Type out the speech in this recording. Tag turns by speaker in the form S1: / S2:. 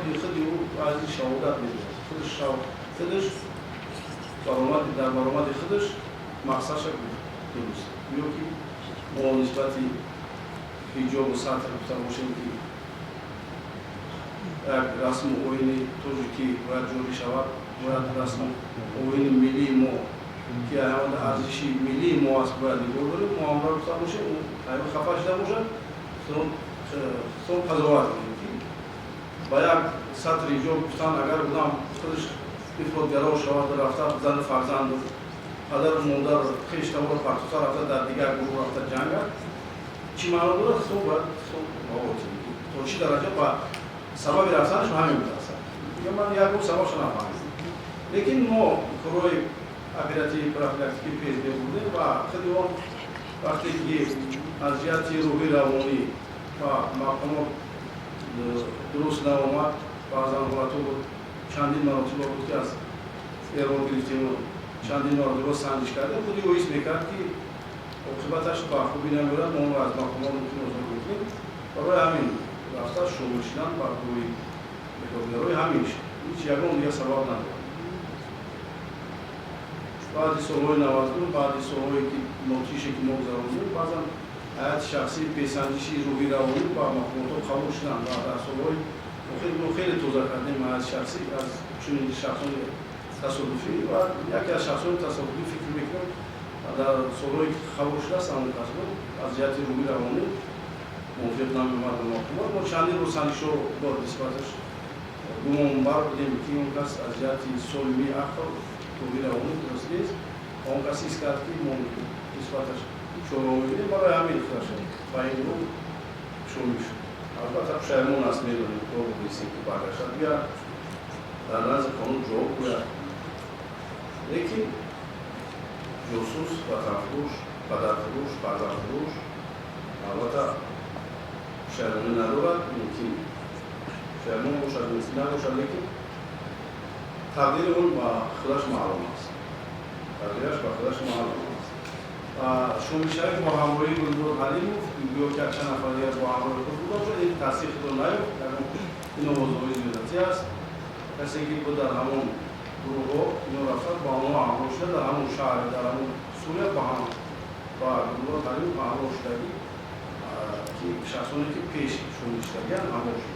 S1: Худи ӯ аз ин шаҳодат медиҳад. Худаш худаш баромади, дар баромади худаш мақсадша гуфт дуруст. Ё ки мо нисбати ҳиҷобу сатр гуфта бошем, ки як расму оини тоҷикӣ бояд ҷорӣ шавад, бояд расму оини миллии мо, ки ҳамон арзиши миллии мо аст, бояд нигоҳ дорем, мо ҳамро гуфта бошем, ӯ хафа шуда бошад, сон қазоват кунем, ки ба як сатри ҳиҷоб гуфтан, агар одам худаш ифротгаро шавад, рафта зану фарзанду падару модар, хештаворо партофта, рафта дар дигар гурӯҳ рафта ҷангад, чӣ маъно дорад? Сон бояд сон то чӣ дараҷа ба сабаби рафтанаш ҳамин будааст. Ман ягон сабабшо нафаҳмидам, лекин мо корҳои оперативи профилактикӣ пеш мебурдем ва худи он вақте ки аз ҷиҳати рӯҳи равонӣ ва мақомот дуруст наомад, баъзан ҳолатҳо буд, чандин маротиба буд, ки аз эрон гирифтему чандин маротиба санҷиш кардем, худи ӯ ҳис мекард, ки оқибаташ ба хубӣ намеорад, мо онро аз мақомот мумкин озод мекунем. Барои ҳамин рафта шомил шудан ба гурӯҳи ифротгарои ҳамин шуд, ҳеҷ ягон дигар сабаб надорад. Баъди солҳои 99, баъди солҳое ки нотише ки мо гузарондем, баъзан ҳаяти шахсӣ бесанҷиши рӯҳи равонӣ ба мақомотҳо қабул шуданд ва дар солҳои охир мо хеле тоза кардем ҳаяти шахсӣ аз чунин шахсони тасодуфӣ. Ва яке аз шахсони тасодуфӣ, фикр мекунам, дар солҳое ки қабул шудааст, ҳамон кас буд, аз ҷиҳати рӯҳи равонӣ мувофиқ намеомад ба мақомот. Мо чандин рӯз санҷишҳо бо нисбаташ гумонбар будем, ки он кас аз ҷиҳати солимии ақл, рӯҳи равонӣ дуруст нест. Он кас ҳис кард, ки мо нисбаташ чора мебинем, барои ҳамин худаш ба ин гурӯҳ шомил шуд. Албатта, пушаймон аст, медонем, ки баргашта биёяд, дар назди қонун ҷавоб гӯяд, лекин ҷосус, ватанфурӯш, падарфурӯш, фарзандфурӯш албатта пушаймонӣ надорад. Мумкин пушаймон бошад, мумкин набошад, лекин тақдири он ба худаш маълум аст, тақдираш ба худаш маълум аст. Шомилшавӣ бо ҳамроҳии Гулмурод Ҳалимов ё ки якчанд нафар дигар бо ҳамроҳи худ буда бошад, ин тасдиқ худро наёфт. Ин овозҳои зиёдатӣ аст. Касе ки буд дар ҳамон гурӯҳҳо, ино рафтанд, ба онҳо ҳамроҳ шуда, дар ҳамон шаҳр, дар ҳамон Сурия ба ҳам ба Гулмурод Ҳалимов ҳамроҳ шудагӣ, ки шахсоне ки пеш шомил шудагианд, ҳамроҳ шуда.